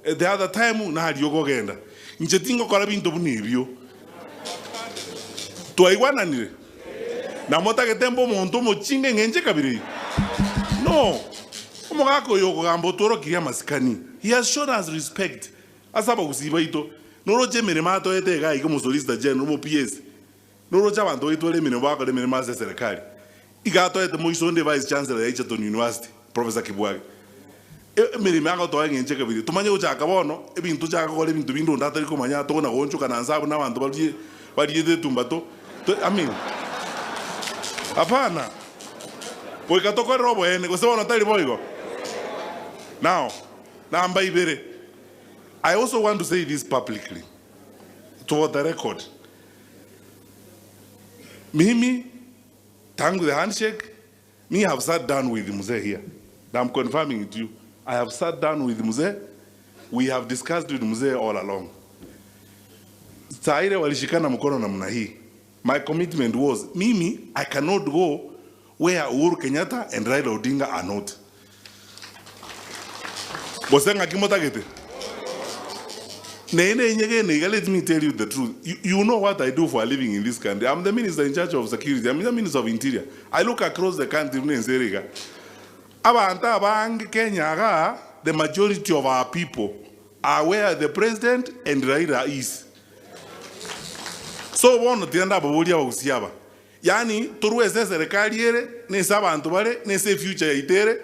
The other time naria okogenda. Inche tingokora binto buna ebio. Twaigwananire? Na motagete mbe omonto omochinga eng'encho ekabira eye? No. Omogaka oyo okogamba otworokirie amasikani. He has shown us respect ase abagusii baito. Noroche emeremo atoete iga iga omosolicitor general, omo PS. Noroche abanto baito bare emeremo bagokora emeremo ase eserekari. Iga atoete moiso onde vice chancellor ya Egerton University, Professor Kibwage. Emeremo agotoa eng'encho ekabira. Tomanye gochaka bono, ebinto tochake gokora ebinto binde onde atari komanya, tokona goonchoka na nse abwo na abanto barie bariete etumbato. I mean, hapana. Goika tokorere oboene, gose bono tari boigo? Now, namba ibere, I also want to say this publicly, for the record. Mimi, tangu the handshake, Me have sat down with mzee here and I'm confirming it to you I have sat down with mzee we have discussed with mzee all along saa ile walishikana mkono namna hii my commitment was mimi I cannot go where Uhuru Kenyatta and Raila Odinga are not gose ng'aki motagete Naende enyegene iga let me tell you the truth you, you know what I do for a living in this country I'm the minister in charge of security I'm the minister of interior I look across the country buna ense ere iga abanto abange Kenya igaa the majority of our people are where the president and Raila is so bono tiga ndababorie abagusii aba yaani torwe ase eserekari ere na ase abanto bare na ase efuture yaito ere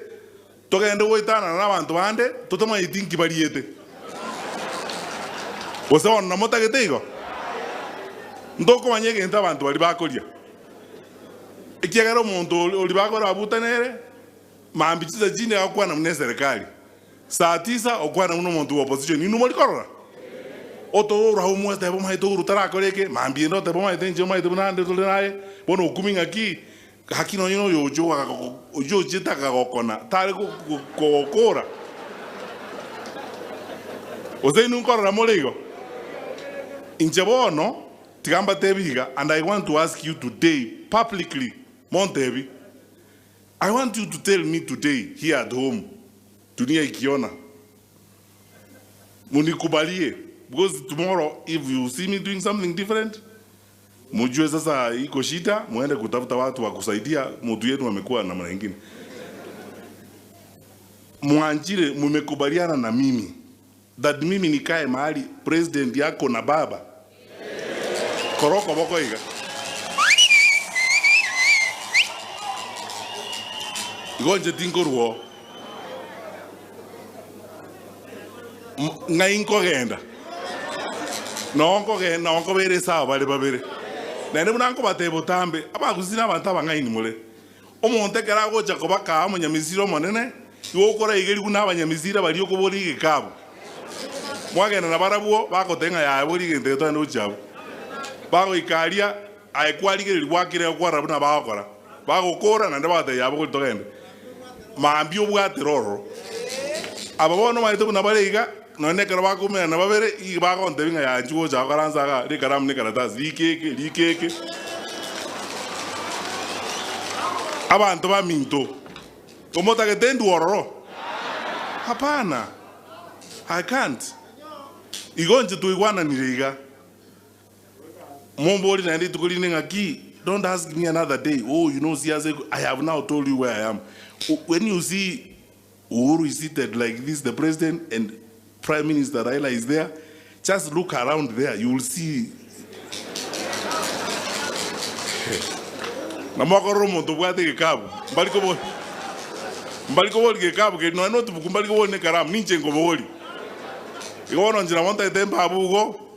Togende goetanana nabanto bande totamanyeti nki bariete. Gose bono namotagete igo? Ntokomanya egento abanto baria bakoria. Ekiagera omonto oria bakorabuta nere, mambia chinsa chinde agokwana buna eserekari, saa tisa okwana buna omonto bwa opposition. Inwe mori korora? Otoorwa omwe oteba omanyete Uhuru tarakora eke, mambia ende oteba omanyete inche omanyete buna ande tore naye, bono okumia ng'aki Gaki nonya noyo oyio ochete akagokona, tare kogokora? Gose inwe nkorora more igo? Inche bono tiga mbatebi iga, and I want to ask you today publicly, montebi, I want you to tell me today here at home, dunia ikiona, munikubalie, because tomorrow if you see me doing something different, Mujue sasa iko shida, muende kutafuta watu wa kusaidia, mutu yenu amekuwa namna ingine. Mwanjire mumekubaliana na mimi that mimi nikae mahali president yako na baba koroko boko iga. Igo inche tinkorwa oo. Ng'ai nkogenda? Noo nkogenda, noo nkobeera ase aba bare babere. Naende buna nkobatebia botambe, abagusii na abanto abang'aini more. Omonto ekero agocha kobakaa omonyamisiri omonene, igo okoraigerigwa nabanyamisiri baria okoboria egekabu. Mwagenda nabarabwo, bagotebia ng'a yaya boria egento eke togende gochia abwo. Bagoika aria, aye kwarigereria gwakire gokora buna bagokora. Bagokora naende bagotebia yaya bogoria togende. Mambia obwatire ororo. Aba bono omanyete buna bare iga, nonya nekero bakomerana babere, iga bagontebia ng'a yaya inchuo gocha gokaransa igaa, rikaramu na ekaratasi, rika eke, rika eke. Abanto baminto, omotagete ndwe ororo? Hapana, I can't. Igo inche twaigwananire iga. Momborie naende rituko rinde ng'aki, don't ask me another day, oh you know siasa iko, I have now told you where I am. When you see Uhuru is seated like this, the president and Prime Minister Raila is there, just look around there, you will see. Na mwakorora omonto obwate egekabu, mbari kobo mbari koboria egekabu keria, nonya notebook mbari koboria na ekaramu, ninche nkobogoria. Igo bono inche nabo ntagete mbabu igo,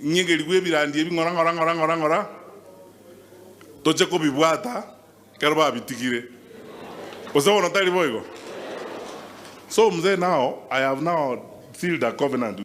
Ng'egerigwe ebirandi ebi ng'ora ng'ora ng'ora ng'ora ng'ora, toche kobibwata ekero babitigire. Gose bono tari boigo? So mzee now I have now sealed a covenant.